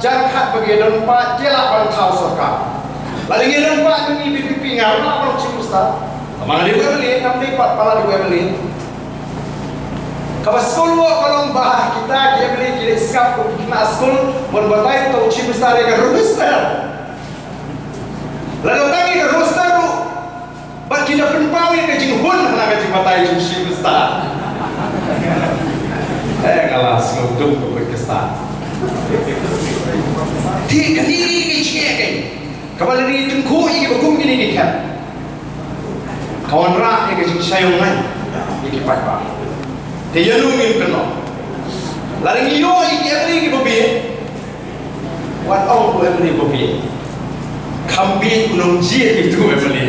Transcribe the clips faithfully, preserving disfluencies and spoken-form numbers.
Jan khat ba ki don pat ki lah ban thaw sorkar. Lada ngi don pat ngi VPP nga lah ban Chief Minister. Tang ma nga dei u MLA, ngam dei pat ba la dei u MLA. Kaba sngewthuh ka long ba kita ki MLA ki dei sngap kum ki khynnah skul, ban batai to Chief Minister ïa ka roster. Lada tang ïa ka roster ruh, bad ki da pynpaw ïa ka jinghun ha ka jingbatai jong u Chief Minister. Eh, ka la sngewdum ka bad ka stad. Te kane ka jingeh ka, kaba lada ngi tyngkhuh ïa kiba kum kine ki khep, ka wanrah ïa ka jingshai ïong ngai ïa ki paidbah. Te ïa ngi ngin kynnoh. Lada ngi ïoh ïa ki MLA kiba bieit, wat ong u MLA ba bieit. Kham bieit u nongjied ïa utu u MLA.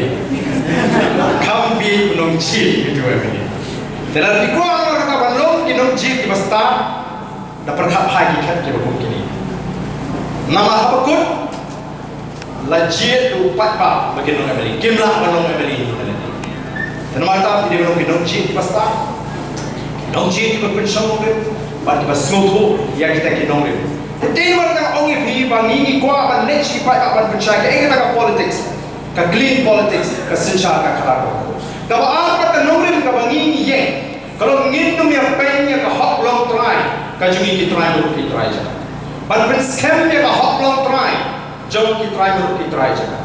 Kham bieit u nongjied ïa utu u MLA. Te lada ki kwah ïa kata ban long ki nongjied kiba stad, da pyrkhat ha ki khep kiba kum kine. Namar haba kut la jied u paidbah ba kin long MLA, kim lah ban long MLA. Te namar kata ki dei ban long ki nongjied kiba stad, nongjied kiba pynshong nongrim, bad kiba sngewthuh ïa kita ki nongrim. Te namar kata nga ong ïa phi ba ngi ngi kwah ban leit sha ki paidbah ban pynshai kaei kata ka politics, ka clean politics, ka synshar ka khadar. Kaba ar pat ka nongrim kaba ngi ngi ïeng, ka long ngin ym ïa peit ïa ka hok longtrai ka jong ngi ki trai murid ki trai jaka. Ban pynskhem ïa ka hok longtrai jong ki trai murid ki trai jaka.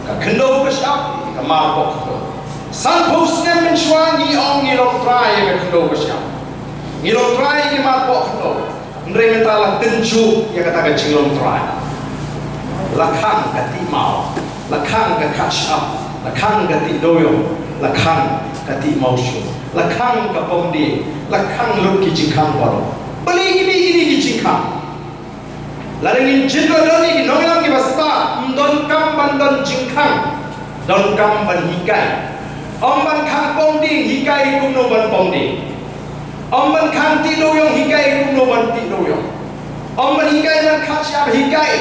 Ka khyndew ka shyiap, ka mar poh khyndew. Sanphew snem mynshuwa ngi ong ngi longtrai ïa ka khyndew ka shyiap, ngi longtrai ïa ki mar poh khyndew. Hynrei mynta la tynjuh ïa kata ka jinglongtrai. La khang ka tih maw, la khang ka khad shyiap, la khang ka tih dewiong, la khang ka tih mawshun, la khang ka pom dieng, la khang lut ki jingkhang baroh. Balei ngi mih ïa kine ki jingkhang? Lada ngin jin la don ïa ki nongïalam kiba stad, ym donkam ban don jingkhang, donkam ban hikai. Ym ban khang pom dieng, hikai kumno ban pom dieng. Ym ban khang tih dewiong, hikai kumno ban tih dewiong. Ym ban hikai ban khad shyiap, hikai.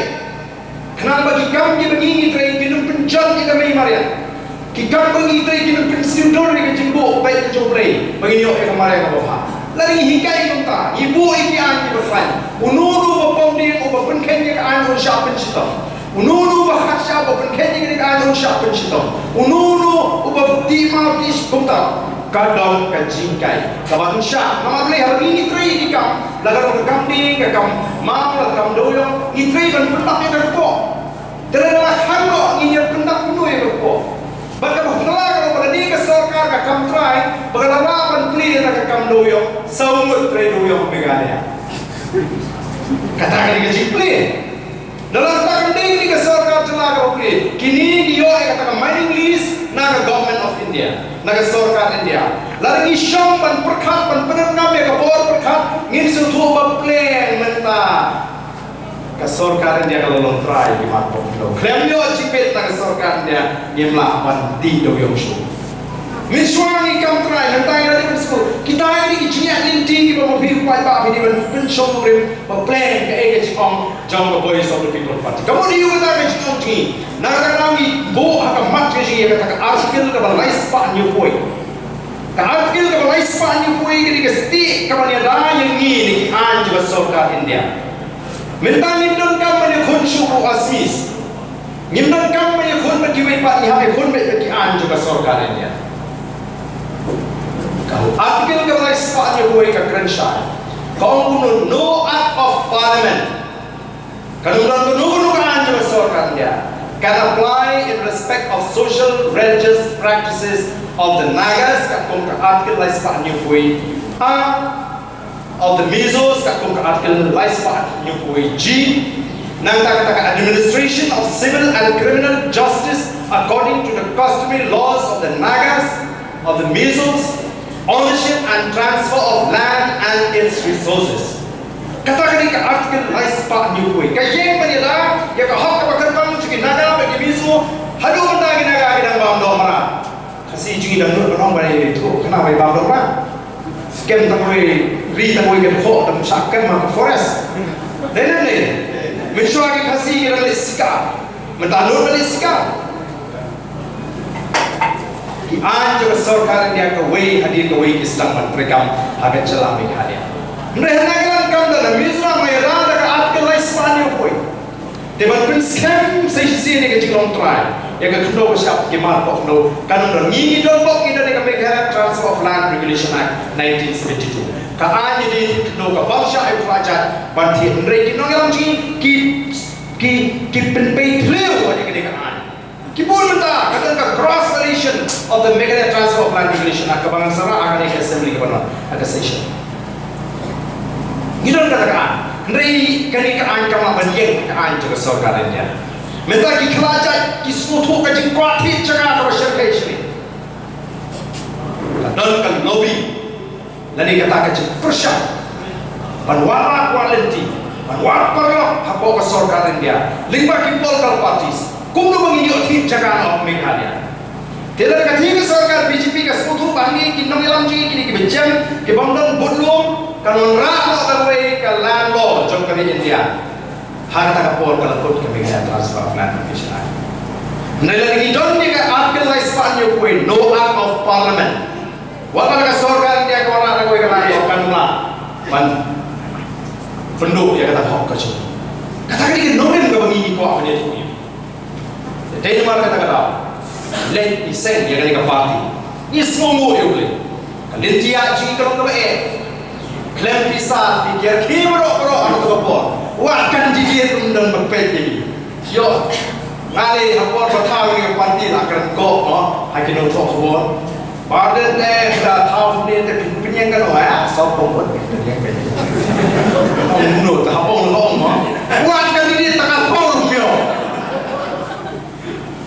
Khnang ba ki kam kiba ngi ngi trei kin ym pynjot ïa ka mei mariang. Ki kam ba ngi trei kin ym pynsngewdur ïa ka jingbuh beit ka jong U Blei ba ngin ïoh ïa ka mariang kaba bha. Lada ngi hikai kumta, ngi buh ïa ki aiñ kiba khlaiñ. Uno uno uba pom dieng uba pynkheiñ ïa ka aiñ un shah pynshitom. Uno uno uba khad shyiap uba pynkheiñ ïa ka aiñ un shah pynshitom. Uno uno uba tih maw tih shyiap kumta, ka don ka jinghikai kaba ngi shah. Namar balei? Haba ngi ngi trei ïa ki kam, la ka don ka kam dieng, ka kam maw, la ka kam dewiong, ngi trei ban pyndap ïa ka kpoh. Te lada la khang noh, ngin ïa pyndap kumno ïa ka kpoh? Bad kaba phylla ka long ba lada ka sorkar ka kam trai, ba ka la lah ban plie ïa ka kam dewiong, saw ngut trai dewiong ha Meghalaya. Kata ka dei ka jingplie. Lada kata kam dei ka sorkar jylla kaba plie, kine ki ïoh ïa kata ka mining lease na ka Government of India, na ka sorkar India. Lada ngi shong ban pyrkhat, ban pyndonkam ïa ka bor pyrkhat, ngin sngewthuh ba pleng mynta ka sorkar India ka la longtrai ïa ki mar poh khyndew. Khlem ïoh jingbieit na ka sorkar India, ngim lah ban tih dewiong shuh. Mynshuwa ngi kam trai, mynta ngi la dep sngewthuh. Kita ki dei ki jingïaid lynti kiba ma phi u paidbah phi dei ban pynshong nongrim ba pleng kaei ka jingong jong ka Voice of the People Party. Ka mut ïa kata ka jingong jong ngi, na kata ka daw ngi buh ha ka mat ka jong ngi ïa kata ka Article kaba laispah hynñiewphew. Ka Article kaba laispah hynñiewphew ka dei ka stieh kaba ïada ïa ngi na ki aiñ jong ka sorkar India. Mynta ngim donkam ban ïakhun shuh bad u ASMEs. Ngim donkam ban ïakhun bad kiwei pat, ngi hap ïakhun beit bad ki aiñ jong ka sorkar India. Ka Article kaba laispah hynñiewphew ka kren shai, ka ong kumno, no Act of Parliament, kan ym don kano kano ka aiñ jong ka sorkar India, can apply in respect of social religious practices of the Nagas, katkum ka Article laispah hynñiewphew A, of the Mizos, katkum ka Article laispah hynñiewphew G, nangta kata ka administration of civil and criminal justice according to the customary laws of the Nagas, of the Mizos, ownership and transfer of land and its resources. Kata ka dei ka Article laispah hynñiewphew. Ka ïeng ban ïada ïa ka hok kaba kyrpang jong ki Naga bad ki Mizo, haduh mynta ki Naga ki dang bam doh mrad. Khasi jong ngi dang nud ban ong ba ïathuh khnang ba i bam doh mrad. Kem tang wei, ri tang wei kem khoh, tang shah kem ha ka forest. Dei ne em dei? Mynshuwa ki Khasi ki dang leit shikar. Mynta nud ban leit shikar. Ki aiñ jong ka sorkar India kawei hadien kawei ki sdang ban treikam ha ka jylla Meghalaya. Hynrei hynrei ka long kam da la Mizoram, ïada da ka Article Lai spah hynñiew phew. Te ban pynskhem sa shisien ïa ka jinglong trai ïa ka khyndew ba shah ki mar poh khyndew, kan ym don. Ngi ngi don bok, ngi don ïa ka Meghalaya Transfer of Land Regulation Act nineteen seventy-two. Ka aiñ ïa ka khyndew kaba shah ïa u khlajat ban thied, hynrei ki nongïalam jong ngi ki, ki, ki pynpei thliew ïa kane ka aiñ. Ki bun mynta ka don ka cross violation of the Meghalaya Transfer of Land Regulation Act kaba ngan sa rah ha kane ka assembly kaba wan, ha ka session. Ngi don kata ka aiñ. Hynrei kane ka aiñ kam lah ban ïeng, ka aiñ jong ka sorkar India. Mynta ki khlajat ki sngewthuh ka jingkwah thied jaka kaba shyrkhei shyrkhei. Ka don ka lobby lane kata ka jingpyrshang ban wad rak wad lynti, ban wad paralok hapoh ka sorkar India lyngba ki political parties, kumno ba ngin ïoh thied jaka na Meghalaya. Te lada ka sorkar B J P ka sngewthuh ba hangne ki nongïalam jong ngi kine kiba jem, kibym don budlum, kan wanrah noh da kawei ka land law jong ka ri India. Ha kata ka por ka la kut ka Meghalaya Transfer of Land Regulation Act. Hynrei lada ngi don ïa ka Article lai spah hynñiew phew, no Act of Parliament. Wat la ka sorkar India ka wanrah da kawei ka land law, kan ym lah ban pynduh ïa kata ka hok ka jong ngi. Kata ka dei ka nongrim kaba ngi ngi kwah ban ïathuh ïa u. Dei namar kata ka daw leit ngi seng ïa kane ka party, ngi sngewnguh ïa U Blei. Ka lynti ïa jong ngi ka long kaba eh. Khlem pisa, ngi kiar khie baroh baroh ha kata ka por. Wat kan jingïeit um don ba peit ïa ngi. Ïoh. Nga lei ha por ba thaw ïa ka party la kren koh, mo, ha ki nongthoh khubor. Ba don te da thaw ne te pyn pynïeng ka no, eh, sop pom pyn pynïeng ka. Ong no ta ong no mo. Wat kan jingïeit ta ka por ïoh.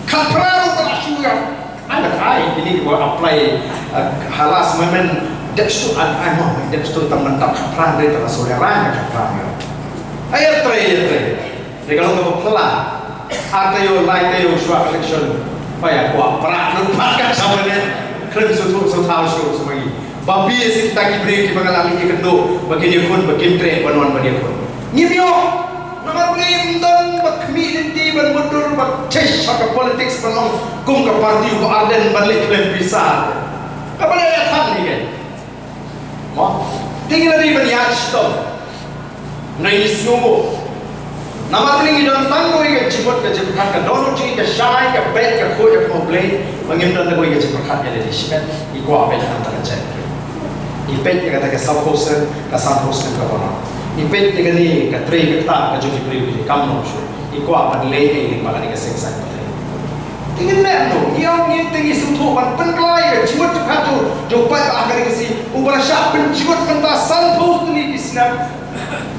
Khatphra ruh ka la shu ïa. Ai, ai, kine kiba apply, eh, ha last moment, dep shu, ai, ai, mo, dep shu tam mynta khatphra ruh ka la shu ïa, ai, khatphra ïa. Ai, ïa trei, ïa trei. Te ka long kaba phylla. Ar taïew, lai taïew shuwa election. Ba ïa kwah pra, lut pat ka shwa ne. Khlem shu thuh, shu thaw shuh, shu magi. Ba bieit ïa kita ki briew kiba nga la leit ïakynduh ba kin ïakhun, ba kim treh ban wan ban ïakhun. Ngim ïoh. Namar balei? Ym don ba khmih lynti ban mutdur, ba check ha ka politics ban ong kum ka party u Bah Ardent ban leit khlem pisa. Kaba leh ïa than ni kan. Mo, te ngi la dei ban ïaid shitom. Ngi sngewnguh. Namar balei? Ngi don tang kawei ka jingmut ka jingpyrkhat, ka dohnud jong ngi ka shai, ka beit, ka khuid ïa ka Blei, ba ngim don kawei ka jingpyrkhat ïa lade shimet, ngi kwah ban ïaid tang ka jait. Ngi peit ïa kata ka sawphew snem, ka sanphew snem kaba wan. Ngi peit ïa kane ka trei ka ktah ka jong ki briew ki kam nong shu. Ngi kwah ban leh ei lyngba kane ka seng saiñ pyrthei. Te ngin leh kumno? Ngi ong ngi te ngi sngewthuh ban pynkylla ïa ka jingmut jingpyrkhat jong u paidbah ha kane ka sngi, uba la shah pynjot mynta sanphew tylli ki snem.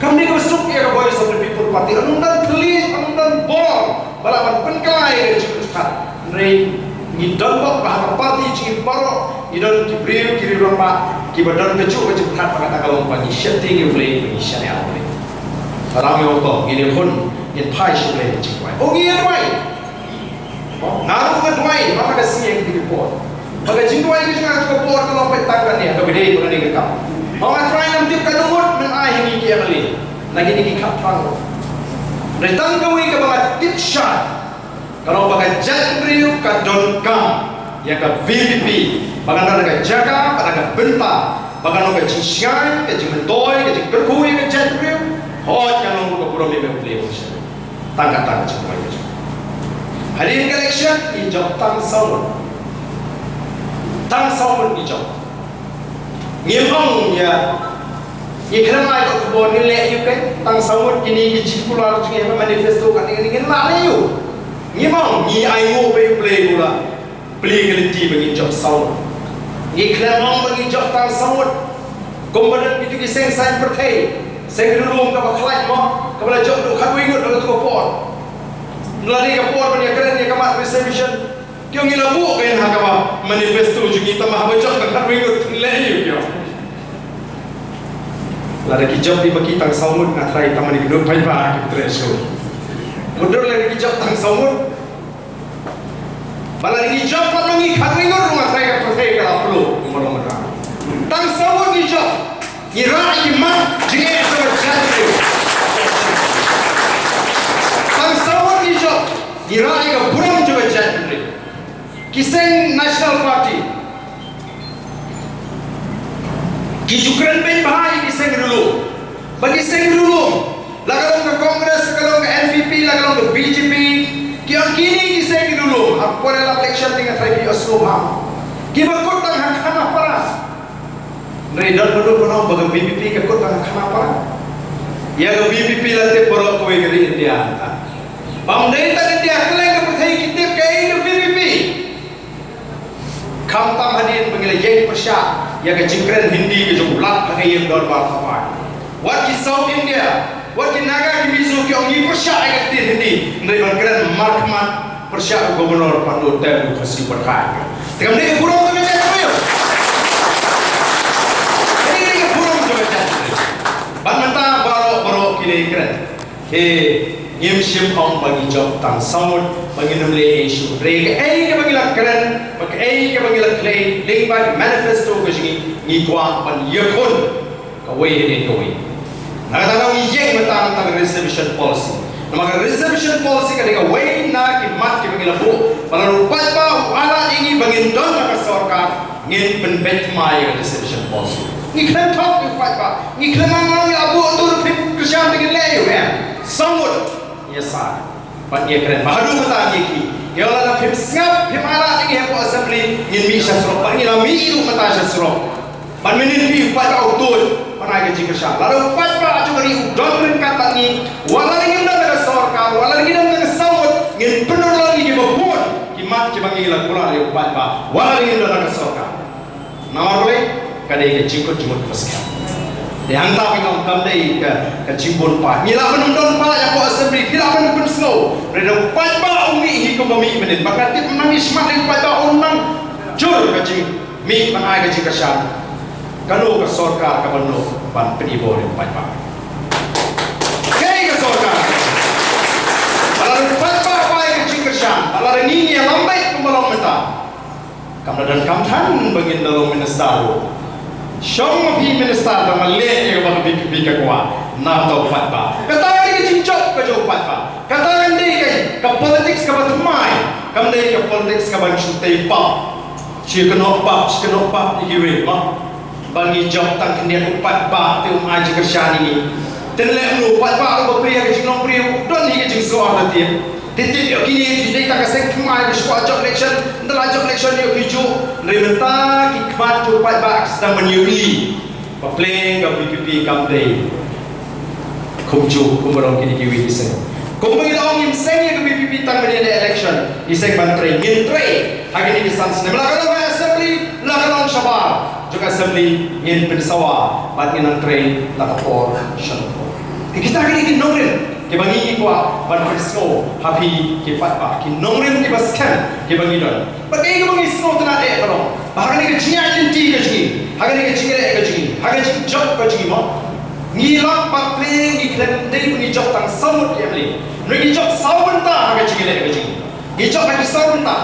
Kam dei kaba suk ïa ka Voice of the People Party. Ym don thylliej, ym don bor ba lah ban pynkylla ïa ka jingmut jingpyrkhat. Hynrei ngi don bok ba ha ka party jong ngi baroh ngi don ki briew ki rangbah kiba don kajuh ka jingpyrkhat ba kata ka long ba ngi sheptieng ïa U Blei, ba ngi shaniah ïa U Blei. Ba la ngi ong to ngin ïakhun, ngin phai sha U Blei ka jingduwai. Oh, ngi ïa duwai. Nga ruh nga duwai, ba ka sngi ka dei ka por. Ba ka jingduwai ka jong nga ka por ka long peit tang kane, ka bidei ba kane ka kam. Ba nga Trai ngam tip ka ngut men ai ha ngi ki M L A. Na kine ki khatphra. Hynrei tang kawei kaba nga tip shai. Ka long ba ka jaitbynriew ka donkam ïa ka V P P. Ba kan don ka jaka, ba kan don ka bynta, ba kan don ka jingshngaiñ, ka jingmyntoi, ka jingkyrkhu ïa ka jaitbynriew. Hooid kan long ruh ka burom ïa U Blei. Tang kata ka jingduwai ka jong. Hadien ka election ngi jop tang saw ngut. Tang saw ngut ngi jop. Ngim ong ïa, ngi khlem ai ka khubor ngi leh ïa u keiñ, tang saw ngut kine ki jingkular jong ngi ha ka manifesto katne katne ngin lah leh ïa u. Ngim ong, ngi ainguh bad U Blei u la plie ka lynti ba ngin jop saw ngut. Ngi khlem ong ba ngin jop tang saw ngut. Kumba don kito ki seng saiñ pyrthei, seng Ri Lum kaba khlaiñ mo, kaba la jop haduh khatwei ngut ha kato ka por. Lada ka por ban ïakren ïa ka mat reservation, ki ong ngi la buh keiñ ha kaba manifesto jong ngi, tangba haba jop tang khatwei ngut leh ïa u, ki ong. Lada ki jop dei ma ki tang saw ngut nga Trai tang ma ki nud paidbah ki treh shuh. Mutdur lada ki jop tang saw ngut. Ba lada ngi jop pat ma ngi khatwei ngut ruh nga Trai ka pyrthei ka la pynlut. Kumba long mynta. Tang saw ngut ngi jop. Ngi rah ïa ki mat jingeh jong ka jaitbynriew. Tang saw ngut ngi jop. Ngi rah ïa ka burom jong ka jaitbynriew. Ki seng National Party ki ju kren beiñ bha ïa ki seng Ri Lum. Ba ki seng Ri Lum La ka long ka Congress, la ka long ka N P P, la ka long ka B J P. Ki ong kine ki seng ki dulu. Hapdeng la election dei nga trai ki ïohsngew bha. Kiba kut tang ha Khanapara. Hynrei don ba dei ban ong ba ka V P P ka kut tang ha Khanapara. Ïa ka V P P la tip baroh kawei ka ri India. Bym dei tang India, kylleng ka pyrthei ki tip kaei ka V P P. Khamtam hadien ba ngi la ïeng pyrshah ïa ka jingkren Hindi ka jong u Lat ha ka ïing dorbar thapai. Wat ki South India, wat ki Naga, ki Mizo ki ong ngi pyrshah ïa ka ktien Hindi, hynrei ban kren markhmat pyrshah u Governor pat nud te u Khasi pat kai. Te kam dei ka burom jong ka jaitbynriew. Dei ka burom jong ka jaitbynriew. Bad mynta baroh baroh ki dei kren. He, ngim shym ong ba ngi jop tang saw ngut, ba ngin ym leh issue. Hynrei kaei kaba ngi la kren, ba kaei kaba ngi la khlei, lyngba ki manifesto ka jong ngi, ngi kwah ban ïakhun kawei hadien kawei. Na kata ka daw ngi ïeng mynta, mynta ka reservation policy. Namar ka reservation policy ka dei kawei na ki mat kiba ngi la buh, ba lada u paidbah u ailad ïa ngi ba ngin don ha ka sorkar, ngin pynbeit thymmai ïa ka reservation policy. Ngi khlem thok ïa u paidbah, ngi khlem ong ïa u, to phin kyrshan te ngin leh ïa u, em. Saw ngut ngi ïa sa. Bad ngi ïa kren. Bad haduh mynta ngi ki, ïa lada phim sngap, phim ailad ïa ngi hapoh assembly, ngin mih sha surok. Bad ngi la mih ruh mynta sha surok. Bad mynnin phi u paidbah u tuid ban ai ka jingkyrshan. Lada u paidbah jong ka ri u don ryngkat bad ngi, wat lada ngim don ha ka sorkar, wat lada ngim don ha ka saw ngut, ngin pynurlong ïa kiba bun ki mat kiba ngi la kular ïa u paidbah, wat lada ngim don ha ka sorkar. Namar balei? Ka dei ka jingkut jingmut kaba skhem. Te hangta ba ngi ong kam dei ka, ka jingbun paid. Ngi lah ban ym don paid hapoh assembly, phi lah ban pynsngew. Hynrei lada u paidbah u mih hi kumba mih mynnin. Bad nga tip mynta ngi smat ïa u paidbah un nang jur ka jing mih ban ai ka jingkyrshan. Kano ka sorkar kaban nud ban pyni bor ïa u paidbah? Kaei ka sorkar? Bad lada u paidbah u ai ka jingkyrshan, bad lada ngi ngi ïalam beit kumba long mynta, kam da donkam than ba ngin da long minister ruh. Shong ma phi minister tang ma leh ïa kaba ka V P P ka kwah. Namar u paidbah. Kata ka dei ka jingjop ka jong u paidbah. Kata kam dei ka, ka politics kaba thymmai. Kam dei ka politics kaban shu tei pap. Shu kynnoh pap, shu kynnoh pap ïa kiwei, mo. Ba ngi jop tang khyndiat u paidbah te um ai jingkyrshan ïa ngi. Te leh mano u paidbah ruh ba plie ka jinglong briew, don hi ka jingsngew artatien. Te tip ïa kine ki dei tang ka seng thymmai ba shu kwah jop election, ynda la jop election ïa ki juh. Hynrei mynta ki khmat jong u paidbah ki sdang ban ïohi. Ba plie ka V P P kam dei kumjuh kumba long kine kiwei ki seng. Kumba ngi la ong ngim seng ïa ka V P P tang ban ïaleh election, ngi seng ban trei, ngin trei ha kine ki san snem. La ka long ha assembly, la ka long shabar jong ka assembly, ngin pynsawa bad ngin nang trei la ka por sha ka por. Te kita kine ki nongrim kiba ngi kwah ban pynsngew ha phi ki paidbah, ki nongrim kiba skhem kiba ngi don. Bad kaei kaba ngi sngewtynnat eh ka long ba ha kane ka jingïaid lynti ka jong ngi, ha kane ka jingïaleh ka jong ngi, ha ka jingjop ka jong ngi, mo, ngi lap bad plie, ngi khlem dei ba ngi jop tang saw ngut ki M L A. Ngi jop saw bynta ha ka jingïaleh ka jong ngi. Ngi jop ha ki saw bynta.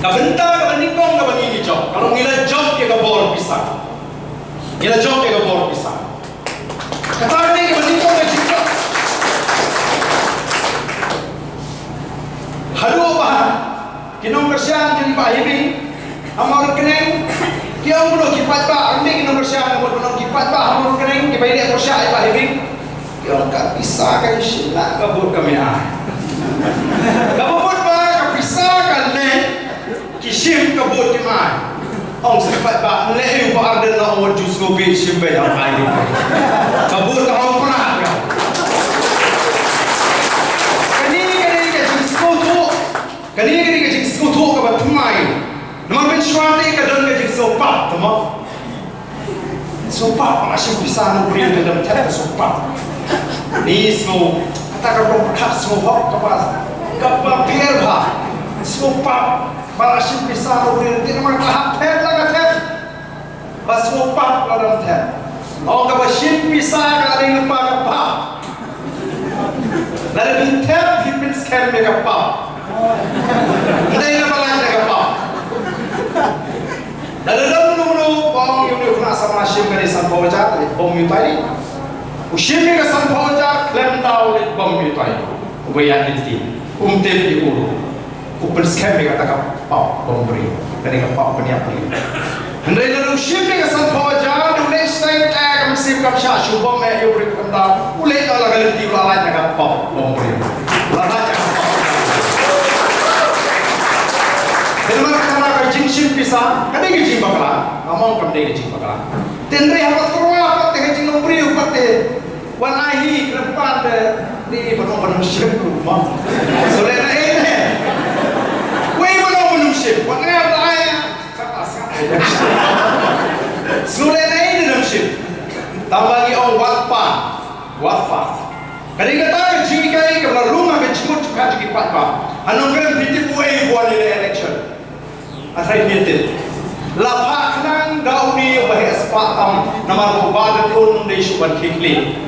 Ka bynta kaba nyngkong kaba ngi, ngi jop ka long ngi la jop ïa ka bor pisa. Ngi la jop ïa ka bor pisa. Kata ka dei kaba nyngkong ka jingkut. Haduh ba ki nongkyrshan jong i Bah Hibing ha Mawryngkneng ki ong, kumno ki paidbah, ym dei ki nongkyrshan, kumno ki paidbah ha Mawryngkneng kiba ïaleh pyrshah ïa i Bah Hibing. Ki ong ka pisa ka ïa shim, la ka vote kam ïa ai. Kaba mut ba ka pisa ka leit, ki shim ka vote kim ai. Ong sa ki paidbah, leh ïa u Bah Ardent la ong wat ju sngewbha shim beit, ong ai. Ka vote ka hok pynah. Kane ka dei ka jingsngewthuh. Kane ka dei ka jingsngewthuh kaba thymmai. Namar mynshuwa te ka don ka jingsngewpap, tymmen. Sngewpap, ba la shim pisa na u briew te dang thep, ka sngewpap. Ni sngew, kata ka long ka sngewhok kaba, kaba pher bha. Sngewpap, ba la shim pisa na u briew te, namar ka hap thep la ka thep. Ba sngewpap la dang thep. Ong kaba shim pisa ka dei lypa ka pap. Lada phi thep phi pynskhem ïa ka pap. Ym dei kaba lait ïa ka pap. Lada don uno uno ba ong ïa une u khynnah samla shim kane sanphew hajar, leit bom ïa utai. U shim ïa ka sanphew hajar, khlem da u leit bom ïa utai. Uba ïaid lynti. Um tip ïa u ruh. U pynskhem ïa kata ka pap bom briew. Kane ka pap pynïap briew. Hynrei lada u shim ïa ka sanphew hajar, u leit sdang, eh, ka mynsiem kam shah shu bom, eh, ïa u briew kam da. U leit noh la ka lynti, u la lait na ka pop, bom briew. U la lait na ka pop. Te namar kata ka jingshim pisa ka dei ka jingbakla. Nga ong kam dei ka jingbakla. Te hynrei haba tyrwa pat te ka jinglong briew pat te. Wan ai hi khlem pan te. Ni ba ong ban ym shim ruh ma. Sngewleh na ei ne. Wei ba ong ban ym shim. Wat nga ta ai. Sngewleh na ei ne ym shim. Tang ba ngi ong wat pan. Wat pan. Ka dei kata ka jinghikai kaba la rung ha ka jingmut jingpyrkhat jong ki paidbah. Ha Nongkrem phi tip uei u wan ïa ka election. Hynrei phi tip, la phah khnang da une uba heh spah tam, namar ba u Bah Deitu um dei shuh ban khie khlieh.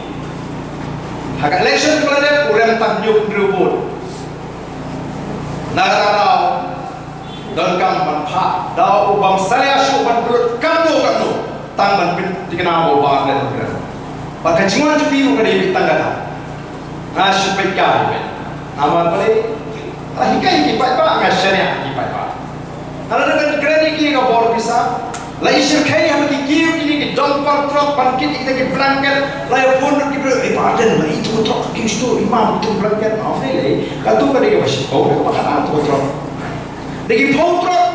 Ha ka election ba la dep u rem tang hynñiew hynriew vote. Na kata ka daw donkam ban phah da u bym salia shuh ban pynlut katno katno tang ban pynthikna ba u Bah Deitu u rem. Bad ka jingwan jong phi ruh ka dei beit tang kata. Nga shu peit kai beit. Namar balei? La hikai ki paidbah, nga shaniah ki paidbah. Nga la dang kren ïa ki ka bor pisa. La i shyrkhei ha ki kiew kine ki dumper truck ban kit ïa kita ki blanket. La ïa phone ki briew, "Eh, pardon, la i tu truck ki stu i mam tu blanket." Ym lei lei. Katu ka dei kaba shiphew, kaba khatar tu truck. Dei ki phew truck.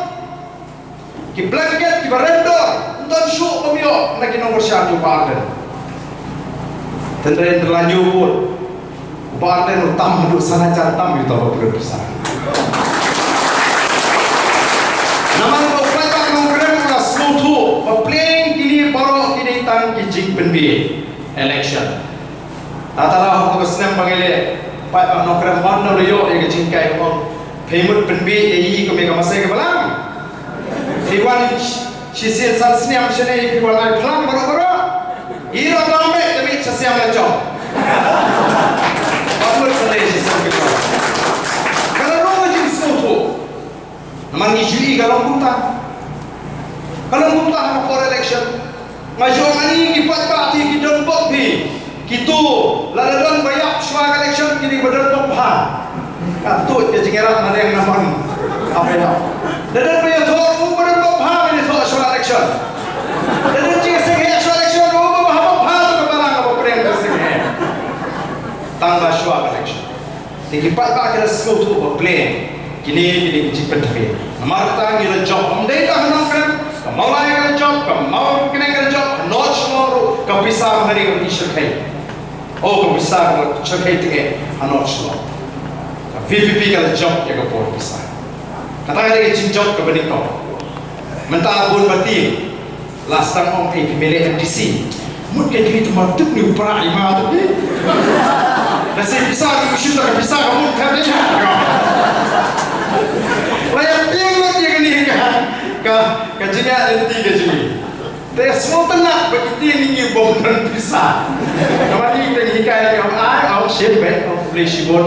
Ki blanket kiba rem dor, ym don shuh bym ïoh na ki nongkyrshan jong u Bah Ardent. Hynrei hynrei la ñiew vote, u Bah Ardent u tam haduh san hajar tam ïa uta uba pynlut pisa. Namar ba u paidbah Nongkrem u la sngewthuh ba pleng kine baroh ki dei tang ki jingpynbiej election. Nata la hok ka snem ba ngi leh, paidbah Nongkrem ban da la ïoh ïa ka jinghikai, hok phi mut pynbiej ïa i kum ïa ka masai ka balang. Phi wan shisien san snem shane, phi wan ai phlang baroh baroh. I la bam beit, te beit sha siam la jong. Ba mut pynleit shisien ka jong. Ka la long ka jingsngewthuh. Namar ngi ju i ka long kumta. Ka long kumta ha ka por election. Nga ju ong ani ki paidbah te ki don bok phi. Kitu lada don ba ïap shuwa ka election kine ba don bok bha. Ka tuid ka jingïarap na deng na mon. Apa ïa? Lada don ba ïathoh u ba don bok bha, ba ïathoh shuwa election. Lada don jingseng heh shuwa election, u ba bha bok bha tu ka balang ba pyrshang jingseng heh. Tang ba shuwa election. Te ki paidbah ki la sngewthuh ba pleng kine ki dei ki jingpynthame. Namar kata ngi la jop, ym dei tang ha Nongkrem, ka Mawlai ka la jop, ka Mawkynreng ka la jop, ha North Shillong ruh ka pisa ma ha ri ka pisa shyrkhei. Oh, ka pisa ka la shyrkhei teng ha North Shillong. Ka V P P ka la jop ïa ka bor pisa. Kata ka dei ka jingjop kaba nyngkong. Mynta bun ba tieng. La sdang ong, "Ei, phi mele M D C." Mut ka jingïathuh ma tip ni u Prah i ma tip ni. Lehse pisa ki u shim da ka pisa ka mut ka dei ha. La ïa tieng lut ïa kane ka, ka, ka jingïaid lynti ka jong ngi. Te sngewtynnat ba ki tieng ïa ngi bym don pisa. Namar ngi te ngi hikai ïa ngi ong ai, ong shim beit, ong khublei shibun.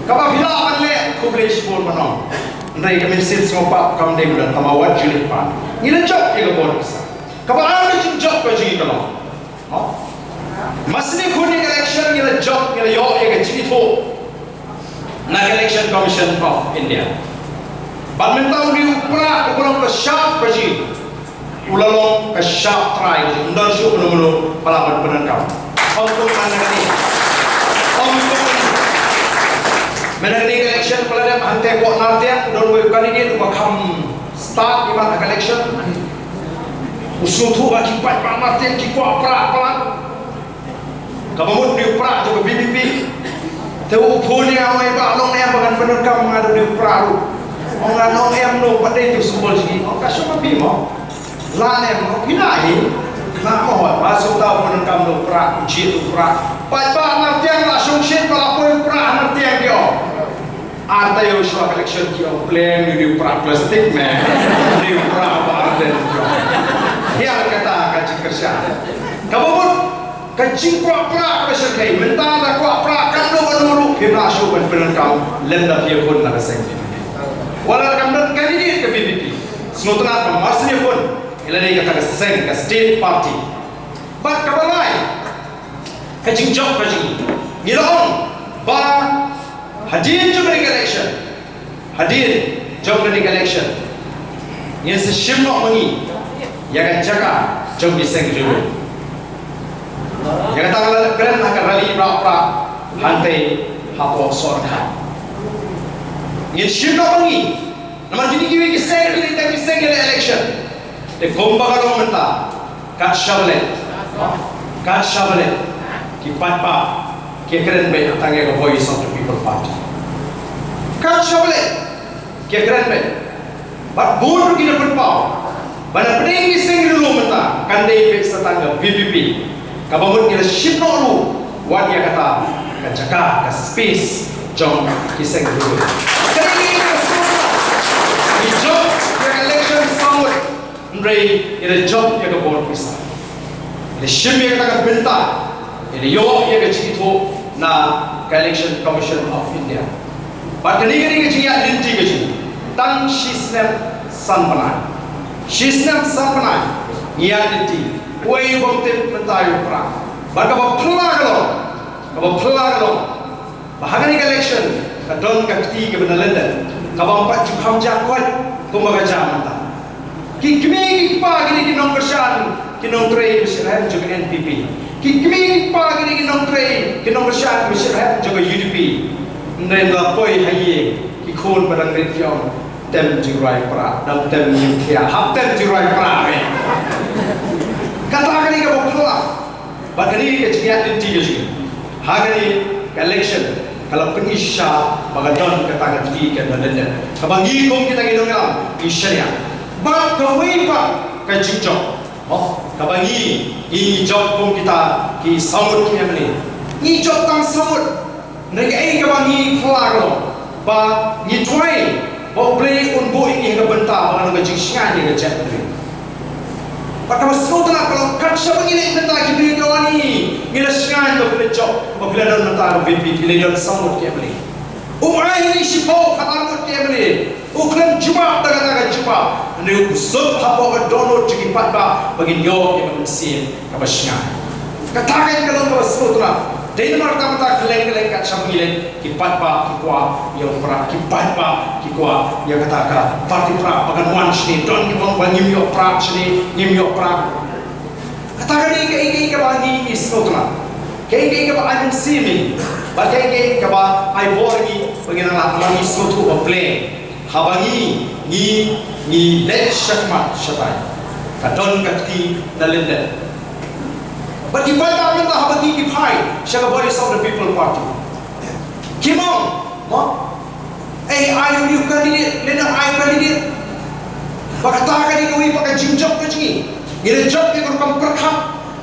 Kaba phi lah ban leh khublei shibun ban ong. Hynrei ka mynsiem sngewpap kam dei ban don, tangba wat ju leit pan. Ngi la jop ïa ka bor pisa. Kaba ar ka jingjop ka jong ngi ka long, ha? Mar sien khun ïa ka election ngi la jop, ngi la ïoh ïa ka jingithuh na ka Election Commission of India. Bad mynta u dei u Prah uba long ka shap ka jong ngi. U la long ka shap trai ka jong ngi. Ym don shuh uno uno ba lah ban pyndonkam. Ym kum mynta kane. Ym kum mynta kane ka election ba la dep hangtei hapoh Nartiang, u don uwei u candidate uba kham stad ïa ka election. U sngewthuh ba ki paidbah Nartiang ki kwah Prah palat. Kaba mut u dei u Prah jong ka V P P. Te u phone ïa nga, u ong, "Bah, long ne em ba ngan pyndonkam, nga dei u dei u Prah ruh." Ong nga, "Long em, no, pat dei u symbol jong ngi." Ong ka, "Shu ma phi mo. Lah ne em, no, phi lah hi. Lah mo, ba shu ta pyndonkam, dei u Prah, u jied u Prah." Paidbah Nartiang la shongshit ba la poi u Prah Nartiang ki ong. Ar taïew shuwa ka election ki ong pleng, u dei u Prah plastik me. U dei u Prah ba ar taïew. Ïa kata ka jingkyrshan. Kaba mut ka jingkwah Prah kaba shyrkhei, mynta da kwah Prah katno katno ruh phim lah shuh ban pyndonkam lymda phi ïakhun na ka seng V P P. Wat la kam don candidate ka V P P, sngewtynnat ba mar shu ïakhun, ïa lade kata ka seng, ka state party. Bad kaba lai, ka jingjop ka jong ngi, ngi la ong ba hadien jong kane ka election, hadien jong kane ka election, ngin sa shim noh ma ngi. ïa ka jaka jong ki seng rilum. Ïa kata nga la kren ha ka rally Prah Prah hangtei hapoh Sorkha. Ngin shim noh ma ngi namar kine kiwei ki seng kine tang ki seng ïa election. Te kumba ka long mynta, kat shaba leh, kat shaba leh ki paidbah ki kren beit tang ïa ka Voice of the People Party. Kat shaba leh ki kren beit. Bad bun ruh ki da pynpaw ba na pdeng ki seng rilum mynta kan dei beit sa tang ka V P P. Kaba mut ngi la shim noh ruh wat ïa kata ka jaka, ka space jong ki seng rilum. Ka dei ka space, ngi jop ïa ka election samut, hynrei ngi la jop ïa ka bor pisa. Ngi la shim ïa kata ka bynta, ngi la ïoh ïa ka jingithuh na ka Election Commission of India. Bad kane ka dei ka jingïaid lynti ka jong ngi tang shisnem san bnai. Shisnem san bnai ngi ïaid lynti. Uei u bym tip mynta ïa u Prah. Bad kaba phylla ka long, kaba phylla ka long ba ha kane ka election ka don ka kti kaba na lyndet kaba ym pat ju kham jia koit kumba ka jia mynta. Ki kmie ki kpa kine ki nongkyrshan ki nongtrei ba shitrhem jong ka N P P. Ki kmie ki kpa kine ki nongtrei ki nongkyrshan ba shitrhem jong ka U D P. Hynrei la poi ha ïing, ki khun ba dang rit ki ong, tem jingrwai Prah, dang tem ïing thiah, hap tem jingrwai Prah me. Kata kane kaba phylla. Bad kane ka jingïaid lynti ka jong ngi ha kane ka election ka la pyni shisha ba ka don kata ka kti kaba na lyndet kaba ngi kum kita ki nongïalam ngi shaniah. Bad kawei pat ka jingjop, oh, kaba ngi, ngi jop kum kita ki saw ngut ki M L A. Ngi jop tang saw ngut. Hynrei kaei kaba ngi phylla ka long ba ngi duwai ba U Blei un buh ïa ngi ha ka bynta ba ngi long ka jingshngaiñ ïa ka jaitbynriew. Bad kaba sngewtynnat ka long kat shaba ngi leit mynta ki briew ki ong, ngi la shngaiñ ba phi la jop, ba phi la don mynta ka V P, phi la don saw ngut ki M L A. Um ai ïa ngi shiphew khatar ngut ki M L A. U khlem jubab da kata ka jubab. Hynrei u suk hapoh ka dohnud jong ki paidbah ba ngin ïoh ïa ka mynsiem kaba shngaiñ. Kata ka long kaba sngewtynnat. Dei namar kata mynta kylleng kylleng kat shaba ngi leit ki paidbah ki kwah ïa u Prah, ki paidbah ki kwah ïa kata ka party Prah ba kan wan shane, don kiba ong ba ngim ïoh Prah shane, ngim ïoh Prah. Kata ka dei kaei kaei kaba ngi, ngi sngewtynnat. Kaei kaei kaba ai mynsiem ïa ngi. Bad kaei kaei kaba ai bor ïa ngi ba ngin nang lah, namar ngi sngewthuh ba Blei haba ngi, ngi, ngi leit shakhmat shatai, ka don ka kti na lyndet. Bad ki paidbah mynta haba ki, ki phai sha ka Voice of the People Party, kim ong, mo, ei, ai u candidate, lane ai candidate. Ba kata ka dei kawei pat ka jingjop ka jong ngi. Ngi la jop ïa ka rukom pyrkhat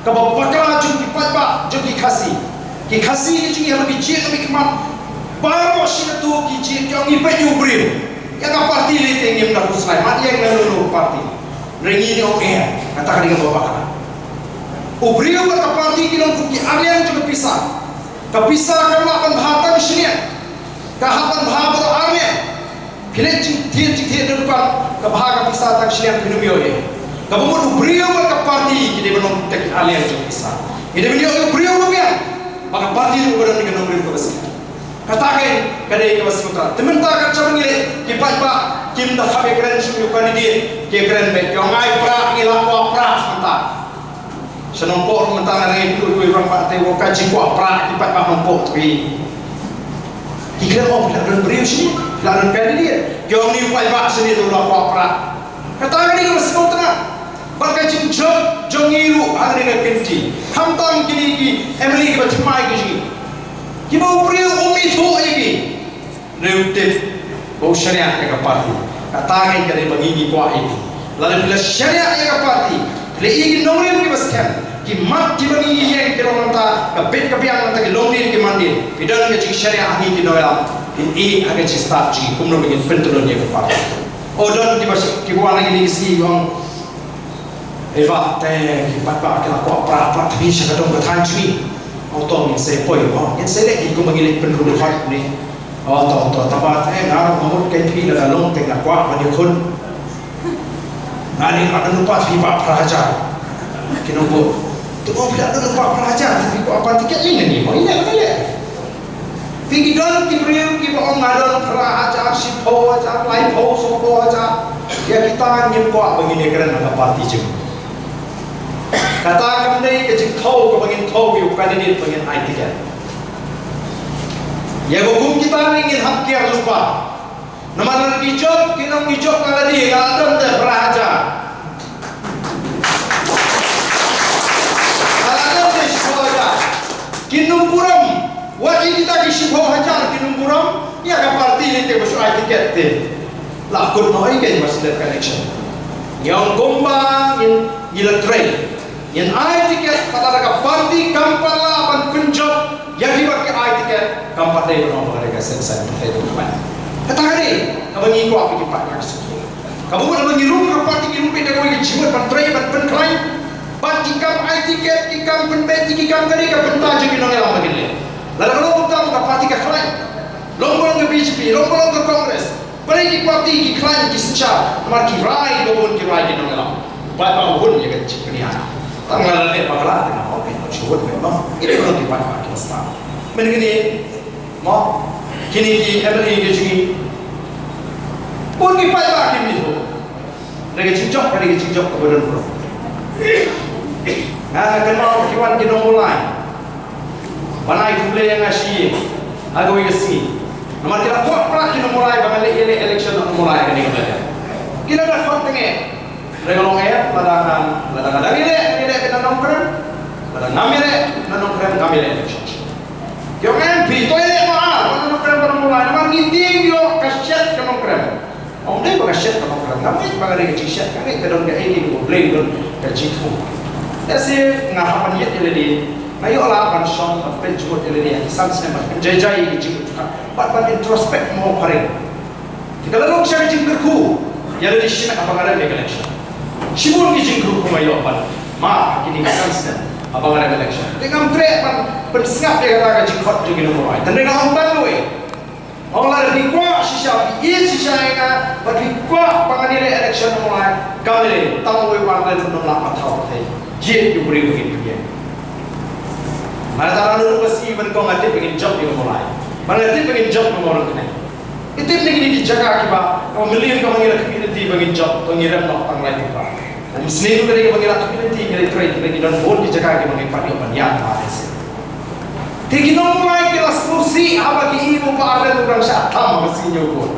kaba bakla jong ki paidbah jong ki Khasi. Ki Khasi ka jong ngi haba ki jied na ki khmat, baroh shi katto ki jied ki ong, ngi peit ïa u briew. Ïa ka party lei te ngim da khuslai, mat ïeng na no no party. Hynrei ngi ong eh, kata ka dei kaba bakla. U briew bad ka party ki long kum ki arliang jong ka pisa. Ka pisa kam lah ban bha tang shiliang. Ka hap ban bha baroh arliang. Phi leit jingthied jingthied na dukan, ka bha ka pisa tang shiliang phin ym ïoh ei. Kaba mut u briew bad ka party ki dei ban long kum kita ki arliang jong ka pisa. Ki dei ban ïoh ïa u briew ba biang, ba ka party ruh ka don ka nongrim kaba sngewthuh. Kata ka, ka dei kaba sngewtynnat. Te mynta kat shaba ngi leit, ki paidbah kim da kham ïakren shuh ïa u candidate, ki ïakren beit, ki ong ai Prah, ngi la kwah Prah mynta. Sha Nongpoh ruh mynta nga dang ïakynduh ïa u rangbah te, u ong ka jingkwah Prah ki paidbah Nongpoh te. Ki kren, oh, phi la don briew shane, phi la don candidate. Ki ong une u paidbah shane te u la kwah Prah. Kata ka dei kaba sngewtynnat. Bad ka jingjop jong ngi ruh ha kane ka kynti, khamtam kine ki M L A kiba thymmai ki jong ngi, kiba u briew um ithuh ïa ki, hynrei u tip ba u shaniah ïa ka party. Kata ka dei ba ngi, ngi kwah ïa ki. Lada phi la shaniah ïa ka party, phi la ïoh ki nongrim kiba skhem, ki mat kiba ngi ïeng ki long nangta, ka bit ka biang nangta, ki longdien ki mandien, phi don ka jingshaniah ha ngi ki nongïalam, phin ïeh ha ka jingstad jong ngi kumno ba ngin pyntylun ïa ka party. O don kiba, kiba wan na kine ki sngi, ong, eh, bah, te ki paidbah ki la kwah Prah, Prah, te phi sha ka dong ka thaiñ jong ngi. O to, ngin sa poi, o ngin sa leh kumba ngi leh pynrung hoi ne. O to, to, tang ba te nga ruh nga mut kein phi, lada long te nga kwah ban ïakhun. Nga dei, nga don lypa, phi bah phra hajar. Ki nongbud. Te ong phi la don lypa phra hajar, phi kwah ban tiket lane ne, mo ïa lane. Phi, ki don ki briew kiba ong nga don phra hajar, shiphew hajar, laiphew, sawphew hajar. Ïa kita ngim kwah ba ngin ïakren ha ka party jong ngi. Kata kam dei ka jingthew kaba ngin thew ïa u candidate ba ngin ai tiket. Ïa ba kum kita ne ngin hap kiar lypa. Namar lada ki jop, kin ong ki jop na lade, nga la don te phra hajar. Nga la don te shiphew hajar. Kin ym burom. Wat ïa kita ki shiphew hajar kin ym burom. Ïa ka party lei te ba shu ai tiket te. La kut noh ïa ka ba shu leh connection. Ngi ong kumba ngin, ngi la trei. Ngin ai tiket, kata da ka party kam pat lah ban pynjop ïa kiba ki ai tiket, kam pat dei ban ong ba ka dei ka seng saiñ pyrthei jong ka. Kata ka dei kaba ngi kwah ba ki paidbah ki sngewthuh. Kaba mut haba ngi rung ha ka party ngi rung beit da kawei ka jingmut ban trei ban pynkhlaiñ. Bad ki kam ai tiket, ki kam pynbeit, ki kam, ka dei ka bynta jong ki nongïalam ba kin leh. Lada ka long kumta ka party ka khlaiñ. Long ba long ka B J P, long ba long ka Congress. Balei ki party ki khlaiñ ki synshar? Namar ki rai ba bun, ki rai ki nongïalam. Bad ba bun ïa ka jingpynïaid. Tang la leh bakla te nga ong, okay, not sure what, no. Ine ba ki paidbah ki stad. Mynta kine, mo, kine ki M L A ki jong ngi. Bun ki paidbah kim ithuh. Ka dei ka jingjop, ka dei ka jingjop kaba don baroh. Nga, nga kynmaw ki wan ki nongmulai ban ai khublei ïa nga shi ha kawei ka sngi. Namar ki la kwah palat ki nongmulai ba ngan leit ïaleh election nongmulai ha kane ka jaka. Ki la da khot tang eh. Hynrei nga ong eh, lada nga, lada nga dang ïaleh, ngan ïaleh beit na Nongkrem. Lada ngam ïaleh na Nongkrem, ngam ïaleh election. Ki ong em, phi to ïaleh mo ar, na Nongkrem bad Nongmulai, namar ngi tieng ïoh ka shet ka Nongkrem. Ong dei ba ka shet ka Nongkrem, nga ngeit ba ka dei ka jingshet, nga ngeit ka don kaei kaei kaba Blei don ka jingthmu. Te shi nga hap ban ïeit ïa lade, nga ïoh lad ban shong ban pynjot ïa lade ha ki san snem ban pynjai jai ïa ki jingkyrkhu bad ban introspect mo phareng. Te ka la long sha ka jingkyrkhu ïa lade shimet haba nga rem ïa ka election. Shibun ki jingkyrkhu nga ïoh ban mad ha kine ki san snem haba nga rem election. Te ngam treh ban pynsngap ïa kata ka jingkhot jong ki nongmulai. Tang dei nga ong tang kawei. Ong lada phi kwah shisha, phi ïeit shisha ïa nga, bad phi kwah ba ngan ïaleh election Nongmulai, kam leh, tang uwei u Ardent um lah ban thaw pyrthei. Jied ïa u briew ba ngin pynïeng. Mynta la naduh ka sngi ba nyngkong nga tip ba ngin jop ïa u Nongmulai. Ba nga tip ba ngin jop ïa u Nongmulai kane. Ngi tip na kine ki jaka kiba, ka million kaba ngi la community ba ngin jop, to ngi rem noh tang lai kiba. Ym sniew ka dei ba ngi la community, ngi la trei, ngi don bun ki jaka kiba ngi pat ïoh ban ïaid ha. Te ki nongmulai ki la sngewsih haba ki ïohi ba u Bah Ardent u dang shah tam ha ka sngi ñiew vote.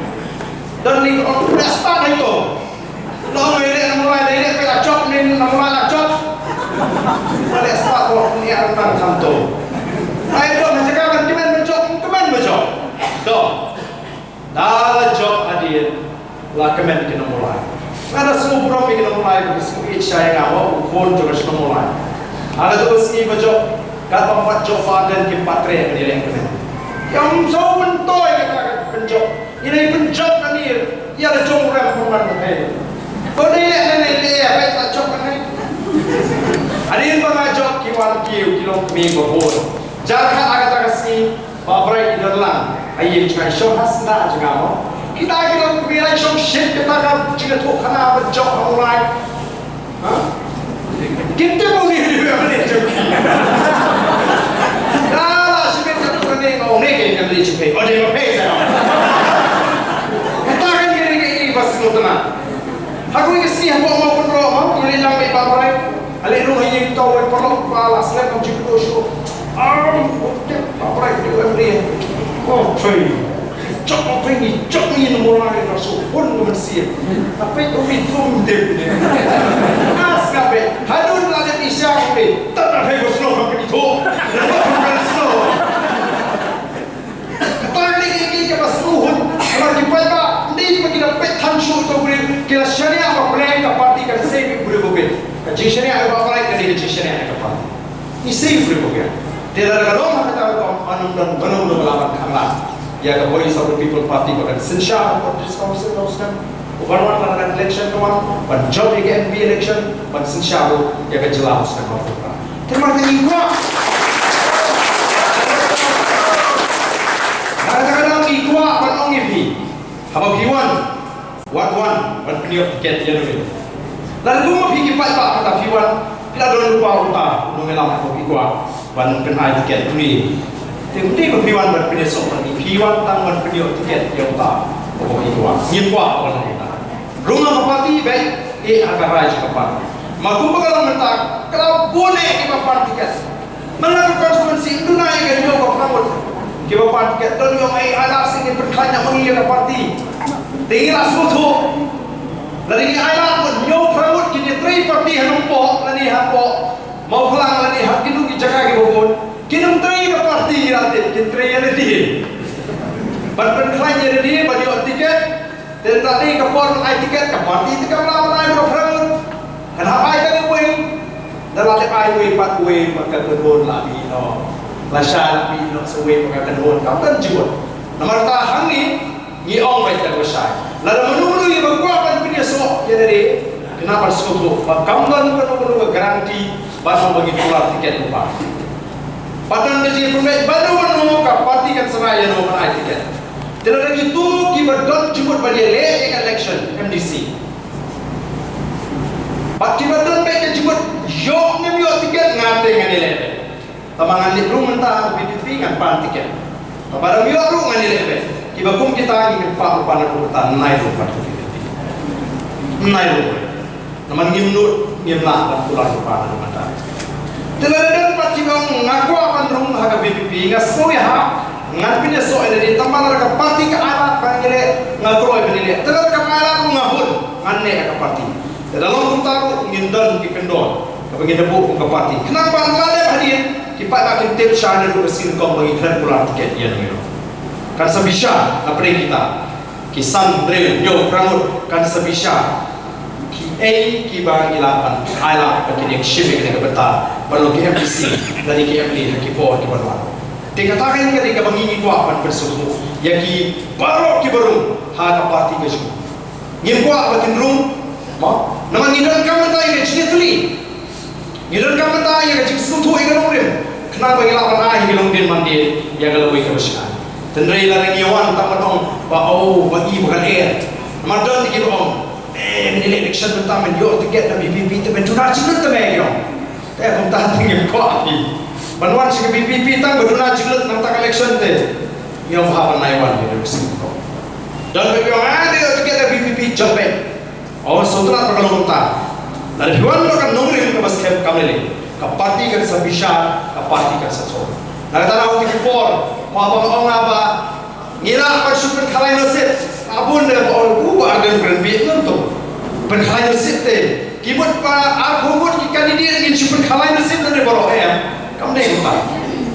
Don ne ki ong u leh spah dei to. Long ïaleh nongmulai, dei leh peit la jop ne nongmulai la jop. Ba leh spah to ne ar nang kham to. Ai don ha jaka ban kmen ba jop, kmen ba jop. To. Da la jop hadien la kmen ki nongmulai. Nga da sngewburom ïa ki nongmulai ba ki sngewsih ïa nga, u khun jong ka shnong Nongmulai. Haba to sngi ba jop, katba pat jop ba don kim pat treh ban ïaleh kmen. Ïa ym sngewthuh ïa ka pynjop. Ïa la pynjop na ni ïa la jong rem pynban ba pei. Ko dei leh leh leh leh peit la jop na ni. Hadien ba nga jop ki wan kiew ki long kmie ba bun. Jaka ha kata ka sngi Bah Bright i don lang. Ai ïa jngai shong ha sla jngai mo. Kita ki long kmie lai shong shit kita ka jngai tu khana ba jok ha ulai. Ha? Kita mo ni ni ba ni jok. Da la shibit ka tu ni mo ni ke ni jok. O de mo pe sa. Kita kan ni ni ni ba snu tana. Haduh ka sngi hapoh mo pynroh mo, ïa leit lang beit Bah Bright. Ale ruh ïa to wei paralok ba la slem jingkynduh shuh. Am, okey, Bah Bright, di em di. Oh, phi. Jok mo phi ni, jok ni Nongmulai ka shu hun ka mynsiem. Tapi tu mi tu mi dep ni. As ka be, haduh la dep isya be. Tata phi ko snow ka phi tu. Ka snow. Kata ka dei ka, ka, kaba sngewhun. Namar ki paidbah, ym dei ba ki da peit than shuh ïa u briew, ki la shaniah ba pleng ka party kan save ïa u briew ba bit. Ka jingshaniah ïa u Bah Bright ka dei ka jingshaniah ïa ka party. Ngi save ïa u briew ba bit. Te lada ka long ha kata ka rukom, mano don, mano don ba lah ban khang lad ïa ka Voice of the People Party ba kan synshar ha District Council Houston. Uban wan lada ka election ka wan, ban jop ïa ka M P election, ban synshar ruh ïa ka jylla West Bengal. Te namar kata ngi kwah. Namar kata ngi kwah ban ong ïa phi. Haba phi wan, wat wan ban pynïoh tiket ïa ngi. Lada kumba phi ki paidbah kata phi wan, phi la don lypa uta u nongïalam haba phi kwah ban pynïoh tiket ïa ngi. Te ym dei ba phi wan ban pynïoh sok ïa ngi, phi wan tang ban pynïoh tiket ïa uta uba phi kwah. Ngim kwah ban ong ïa uta. Rung ha ka party beit, eh ha ka rai jong ka party. Ma kumba ka long mynta, Ka la bun eh kiba pan tiket. Man la ka constituency ym duna ïa ka hynñiew ka phra ngut kiba pan tiket. Don ïong ai ai lad shisha, ngin pynkhlaiñ ïa ma ngi ïa ka party. Te ngi la sngewthuh. Lada ngi ai lad mut hynñiew phra ngut kin ïatrei party ha Nongpoh lane hapoh Mawphlang lane ha kino ki jaka kiba bun, kin ym trei ïa ka party, ngi la tip kin trei ïa lade. Ban pynkhlaiñ ïa lade ban ïoh tiket. Te ynda dei ka por ban ai tiket, ka party te kam lah ban ai ba phra ngut. Kan hap ai tang iwei. Ynda la dep ai iwei pat, iwei pat ka kynhun la mih noh. Lashai la mih noh sa iwei pat ka kynhun, kam don jingmut. Namar kata hangne ngi ong beit da kaba shai. Lada mano mano ba kwah ban pynïasoh ïa lade, khnang ban sngewthuh ba kam don kano kano ka guarantee ba haba ngi kular tiket kumba. Pat don ka jingpynbeit ba mano mano ka party kan sa rai ïano ban ai tiket. Te lada kito kiba don jingmut ban ïaleh ïa ka election M D C, bad kiba don beit ka jingmut ïoh ne ym ïoh tiket, nga te ngan ïaleh beit. Tangba ngan leit ruh mynta ha ka V P P, ngan pan tiket. Tangba lada ym ïoh ruh ngan ïaleh beit. Kiba kum kita ngi kyrpad ruh ban leit ruh mynta, nai ruh pat ka V P P. Nai ruh. Namar ngim nud, ngim lah ban kular ruh ban leit mynta. Te lada don pat kiba ong nga kwah ban rung ha ka V P P, nga sngew ïahap, ngan pynïasoh ïa lade, tangba lada ka party ka ai lad ban ïaleh, nga kloi ban ïaleh. Te lada kam ai lad ruh nga hun, ngan neh ha ka party. Te da long kumta ruh ngin don ki kyndon kaba ngin da buh kum ka party. Khnang ba la dep hadien ki paidbah kin tip shwa naduh ka sngi nyngkong ba ngi kren kular tiket ïa ngi ruh. Kan sa bishar na pdeng kita ki san, hynriew, hynñiew, phra ngut, kan sa bishar kiei kiba ngi lah ban ai lad ba kin ïeng shim ïa kane ka bynta ban long ki M D C lane ki M L A ha ki por kiban wan. Te kata ka dei ka dei kaba ngi, ngi kwah ban pynsngewthuh ïa ki baroh kiba rung ha ka party ka jong ngi. Ngim kwah ba kin rung, mo? Namar ngi donkam mynta ïa ka jingïatylli. Ngi donkam mynta ïa ka jingsngewthuh ïa ka nongrim, khnang ba ngi lah ban ai ïa ka longdien mandien ïa ka lawei kaba shai. Hynrei lada ngi wan tang ban ong ba, oh, ba i ba ka lyer. Namar don kiba ong, eh, men ïaleh election mynta men ïoh tiket na V P P te men duna jinglut te, me ki ong. Te kumta te ngim kwah hi ban wan sha ka V P P tang ba duna jinglut na kata ka election te. Ngi ong ba hap ban nai wan ïa ka sngewthuh. Don ba ki ong, ah, te ïoh tiket na V P P, jop beit. Oh, sngewtynnat ba ka long kumta. Lada phi wan bad ka nongrim kaba skhem, kam lei lei, ka party kan sa bishar, ka party kan sa thoh. Na kata, na kawei ka por, mo, haba nga ong ba ngi lah ban shu pynkhalai nusip, a bun de ba ong, u Bah Ardent kren bieit ngan to. Pynkhalai nusip te, ki mut ba arphew ngut ki candidate ngin shu pynkhalai nusip lade baroh, em? Kam dei kumta.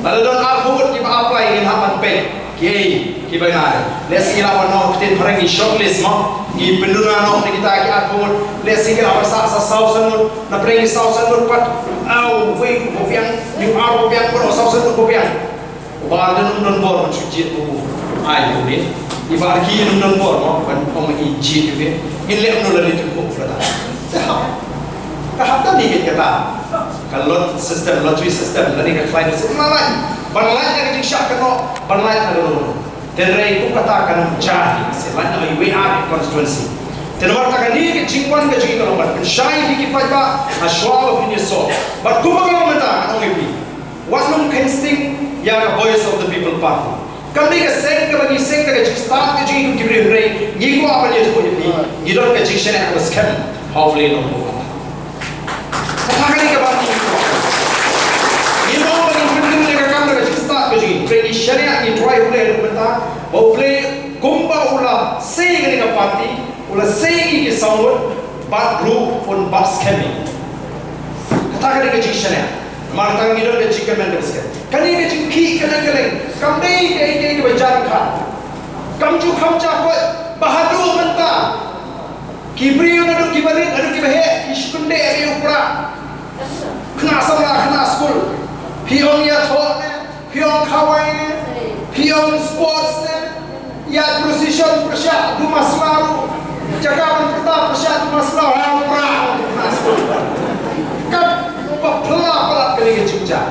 Lada don arphew ngut kiba apply, ngin hap ban peit kiei kiba ngai. Lehse ngi lah ban ong, ktien phareng, ngi shortlist, mo? Ngi pynduna noh na kita ki arphew ngut. Lehse ngi lah ban sah sa saw san ngut. Na pdeng ki saw san ngut pat, aw, wei, ba biang, ngi arphew ba biang, baroh saw san ngut ba biang. U Bah Ardent um don bor ban shu jied u, ai u ne. I Bah Arki um don bor, mo, ban ong i jied u ne. Ngin leh kumno lada i tip u, kata. Te hap, ka hap tang ne kata. Ka lot system, lottery system, lane ka khlaiñ system, ban lait, ban lait na ka jingshah kynnoh, ban lait na ka long. Te hynrei kum kata kan ym jia hi, se lait na iwei ar constituency. Te namar kata kane ka jingwan ka jong ngi ka long ban pynshai ïa ki paidbah, ha shwa ba phin ïasoh. Bad kumba ka long mynta, ngan ong ïa phi. Wat lum kheiñ sting ïa ka Voice of the People Party. Kam dei ka seng kaba ngi seng da ka jingstad ka jong ngi kum ki briew, hynrei ngi kwah ban ïathuh ïa phi, ngi don ka jingshaniah kaba skhem ha U Blei Nongbuh. Kata ka dei kaba ngi kwah. Ngi ong ba ngi pynlong ïa ka kam da ka jingstad ka jong ngi, hynrei ngi shaniah, ngi duwai ha U Blei ruh mynta ba U Blei kumba u la sei ïa kane ka party, u la sei ïa ngi ki saw ngut, bad ruh un bat skhem ïa ngi. Kata ka dei ka jingshaniah. Namar kata ngi don ka jingkmen kaba skhem. Kane ka jingkhih kylleng kylleng kam dei kaei kaei kaba jan kha. Kam ju kham ja koit ba haduh mynta ki briew naduh kiba rit haduh kiba heh ki shu kyndit ïa u Prah. Khynnah samla, khynnah skul. Phi ong ïathoh ne, phi ong khawai ne, phi ong sports ne. Ïa procession pyrshah Dumasla ruh. Jaka ban pyrta pyrshah Dumasla, ha, u Prah. Kaba phylla palat kane ka jingjia.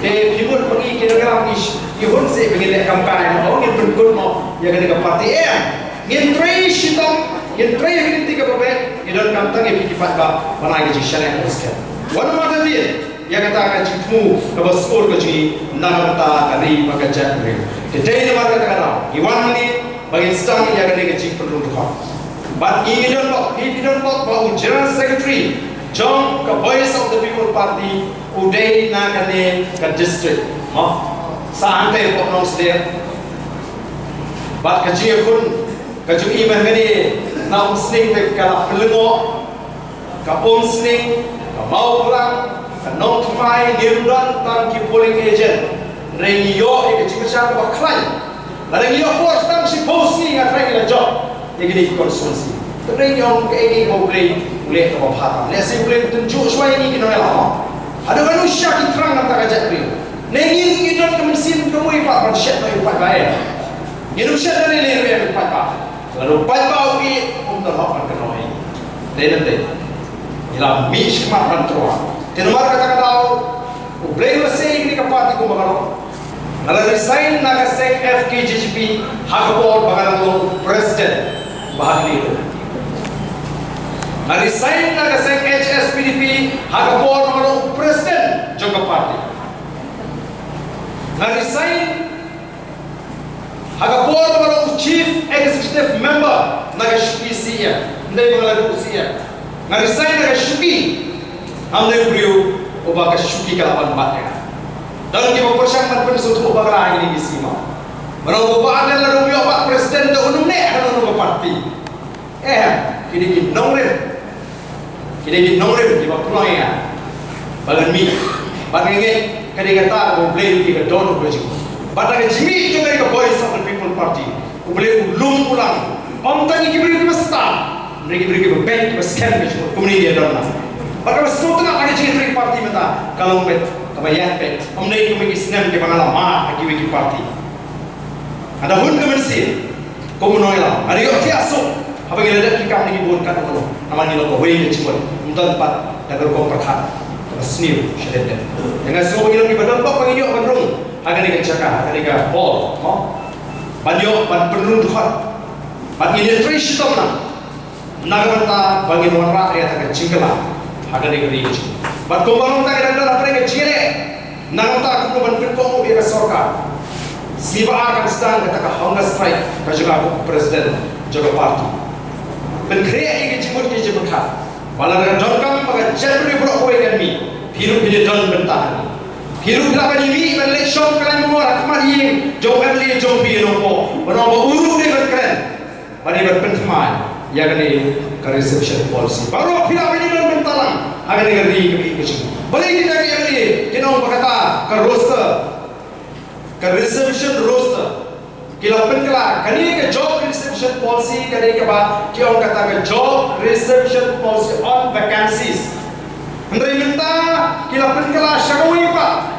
Te phi mut ba ngi ki nongïalam ngi sh-, ngi hun seh ba ngin leh kam kai, mo, ngin pynkut mo ïa kane ka party, em. Ngin trei shitom, ngin trei ha ka lynti kaba beit, ngi donkam tang ïa phi ki paidbah ban ai ka jingshaniah kaba skhem. Wan wan hadien ïa kata ka jingthmu kaba sngewbha ka jong ngi na ka bynta ka ri bad ka jaitbynriew. Te dei namar kata ka daw ngi wan hangne ba ngin sdang ïa kane ka jingpynrung dkhot. Bad ngi, ngi don bok, ngi, ngi don bok ba u General Secretary jong ka Voice of the People Party u dei na kane ka district. Mo, sa hangtei hapoh Nongsder. Bad ka jingïakhun ka jong i mynta kane na Umsning te ka la pynlyngngoh. Ka Umsning, ka Mawphlang, ka Nongthymmai, ngim don tang ki polling agent. Hynrei ngi ïoh ïa ka jingkyrshan kaba khlaiñ. Lada ngi ïoh por tang shiphew sngi nga trai ngi la jop ïa kine ki constituency. Hynrei ngi ong kaei kaei kaba U Blei u leh kaba bha tam. Lehse U Blei u tynjuh shuwa ïa ngi ki nongïalam. Haduh kano sha ki thrang na kata ka jaitbynriew. Ne ngi ngi don ka mynsiem ka mui pat ban shet noh ïa u paidbah. Ngin ym shet noh ne leh ïa u paidbah. Lada u paidbah u ïeit, um don hok ban kynnoh ïa ngi. Dei nangta ngi la mih shakhmat ban trei. Te namar kata ka daw U Blei u la sei ïa kane ka party kumba ka long. Nga la resign na ka seng F K J G P ha ka por ba nga dang long president. Ba ha kane ruh nga resign na ka seng H S P D P ha ka por ba nga long president jong ka party. Nga resign ha ka por ba nga long chief executive member na ka shuki C M. Ym dei ba nga la dei C M. Nga resign na ka shuki. Ym dei u briew uba ka shuki ka la ban bat ïa nga. Don kiba pyrshang ban pynsngewthuh ba ka la ha kine ki sima. Ba ong ba Bah Ardent la dei u ïoh bad president da u nongmih ha u nongmih party. Eh, kine ki nongrim. Kine ki nongrim kiba pynlong ïa nga ba ngan mih. Bad nga ngeit ka dei kata kaba U Blei u ka don u ka jingmut. Bad ka jingmih jong ka Voice of the People Party, U Blei u lum u lang. Ym tang ïa ki briew kiba stad, hynrei ki briew kiba beit kiba skhem ka jingmut kumne ïa don na. Bad kaba sngewtynnat ha ka jingtrei party mynta ka long beit kaba ïaid beit. Ym dei kum ki snem kiba nga la mad ha kiwei ki party. Nga da hun ka mynsiem kum u nongïalam. Nga da ïoh thiah suk haba ngi la dep ki kam na ki bun katno katno. Namar ngi long kawei ka jingmut. Ym don pat da ka rukom pyrkhat kaba sniew sha dep dep. Te nga sngew ba ngi long kiba don bok ba ngi ïoh ban rung ha kane ka jaka, ha kane ka hall, mo, ban ïoh ban pynrung dkhot, ban ngin ïatrei shitom lang. Na ka bynta ba ngin wanrah ïa kata ka jingkylla ha kane ka ri ka jong ngi. Bad kumba long, kata ka dang don hapdeng ka jingïaleh na ka bynta kumno ban pynkohnguh ïa ka sorkar. Sngi ba ar kan sdang kata ka hunger strike ka jong nga kum u president jong ka party. Pynkhreh ïa ka jingmut ka jingpyrkhat ba lada ka donkam ba ka jaitbynriew baroh kawei kan mih, phi ruh phin ïadon bynta hangne. Phi ruh phi lah ban mih ban leit shong khlaiñ mawar ha khmat ïing jong u M L A jong phi, ïa u Nongpoh, ban ong ba u ruh u dei ban kren. Ba dei ban pynthymmai ïa kane ka reservation policy. Baroh phi lah ban ïadon bynta lang ha kane ka ri ka ri ka jong ngi. Balei kita ki M L A kin ong ba kata ka roster, ka reservation roster, ki la pynkylla kane ka job reservation policy, ka dei kaba ki ong kata ka job reservation policy on vacancies. Hynrei mynta ki la pynkylla sha kawei pat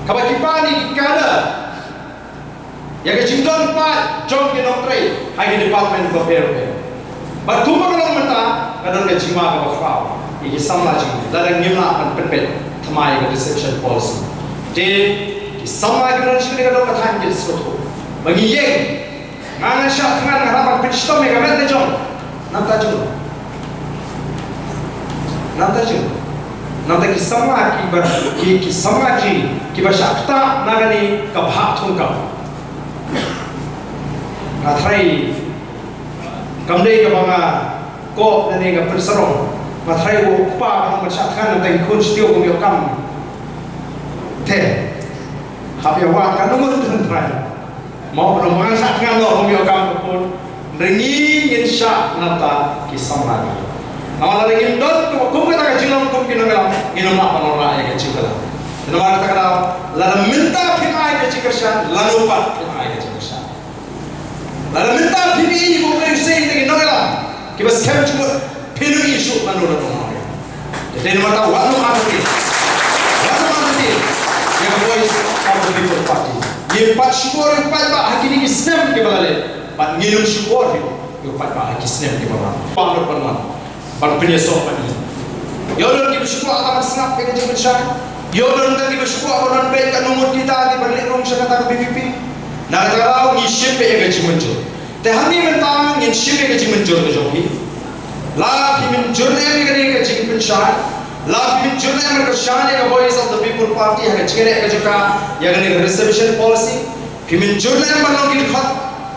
kaba ki pan ïa ki cadre, ïa ka jingdon pat jong ki nongtrei ha ki department bapher bapher. Bad kumba ka long mynta ka don ka jingma kaba khraw ïa ki samla jong ngi lada ngim lah ban pynbeit thymmai ïa ka reservation policy. Te ki samla kiba don sha kane ka dong ka thaiñ kin sngewthuh ba ngi ïeng. Nga ngan shah thngan, nga hap ban pynshitom ïa ka met la jong. Namar jong, namar jong, namar ki samla kiba, ki, ki samla ki, kiba shah ktah na kane ka bhah thungkam. Nga tharai kam dei kaba nga koh lane ka pynsarong. Nga tharai u kpa ka nang ban shah thngan, namar ki khun sha taïew kam ïoh kam. Te hap ïa wad katno ngut, tharai mo, ba nang ban shah thngan noh, ym ïoh kam ka pud. Hynrei ngi ngin shah namar ki samla ki. Namar lada ngim don kum, kum kata ka jinglong kum ki nongïalam, ngin ym lah ban wanrah ïa ka jingkylla. Namar kata ka daw, lada mynta phin ai ka jingkyrshan, lano pat phin ai ka jingkyrshan. Lada mynta phi ïohi ba u Blei u sei ïa ki nongïalam kiba skhem jingmut, phin ïohi shuh lano lano. Te namar kata wat nym artatien, wat nym artatien ïa ka Voice of the People Party. Ngim pat shukor ïa u paidbah ha kine ki snem kiba la leit, bad ngin ym shukor ïa u paidbah ha ki snem kiba wan. Ba ngi ban wan ban pynïasoh bad ngi. Ïoh don kiba shu kwah ban sngap ïa ka jingpynshai. Ïoh don kiba shu kwah ban beit katno ngut kita kiba leit rung sha kata ka V P P. Na kata ka daw ngi shim beit ïa ka jingmynjur. Te hangne mynta ngin shim ïa ka jingmynjur ka jong phi. La phi mynjur ne em ïa kane ka jingpynshai, la phi mynjur ne em ban kyrshan ïa ka Voice of the People Party ha ka jingïaleh ka jong ka ïa kane ka reservation policy. Phi mynjur ne em ban long ki dkhot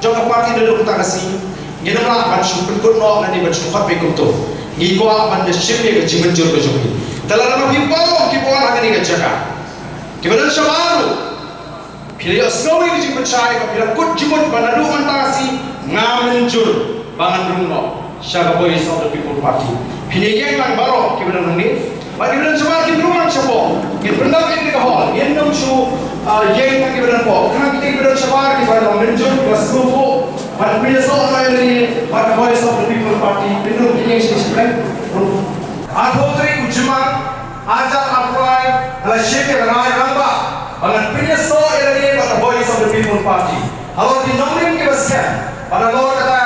jong ka party naduh mynta ka sngi? Ngin ym lah ban shu pynkut noh lane ban shu khot beit kumto. Ngi kwah ban da shim ïa ka jingmynjur ka jong phi. Te lada ma phi baroh kiba wan ha kane ka jaka, kiba don shabar ruh, phi la ïohsngew ïa ka jingpynshai, ba phi la kut jingmut ba naduh mynta ka sngi nga mynjur ba ngan rung noh sha ka Voice of the People Party. Phin ïeng lang baroh kiba don hangne. Bad kiba don shabar, kiba rung lang shapoh, ngin pyndap ïa kane ka hall, ngin nym shu, ah, ïeng tang kiba don hapoh. Tang kita kiba don shabar, kiba la mynjur, kiba sngewbha ban pynïasoh noh ïa lade bad ka Voice of the People Party, phin nym ïeng shi shi. Arphew tarik u Jymmang, arhajar arphew lai, nga la shim ïa ka rai rangbah ba ngan pynïasoh ïa lade bad ka Voice of the People Party. Halor ki nongrim kiba skhem, bad halor kata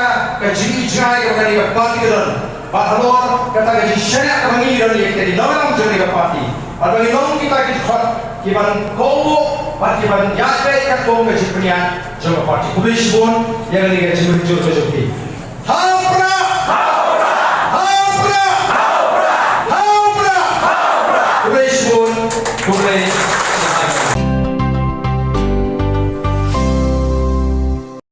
ka jingïohi jngai kaba kane ka party ka don, bad halor kata ka jingshaniah kaba ngi don ïa kita ki nongïalam jong kane ka party, bad ba ngi long kita ki dkhot kiban kohnguh bad kiban ïaid beit katkum ka jingpynïaid jong ka party. Khublei shibun ïa kane ka jingmynjur ka jong phi. Ha u Prah! Ha u Prah! Ha u Prah! Khublei shibun, khublei.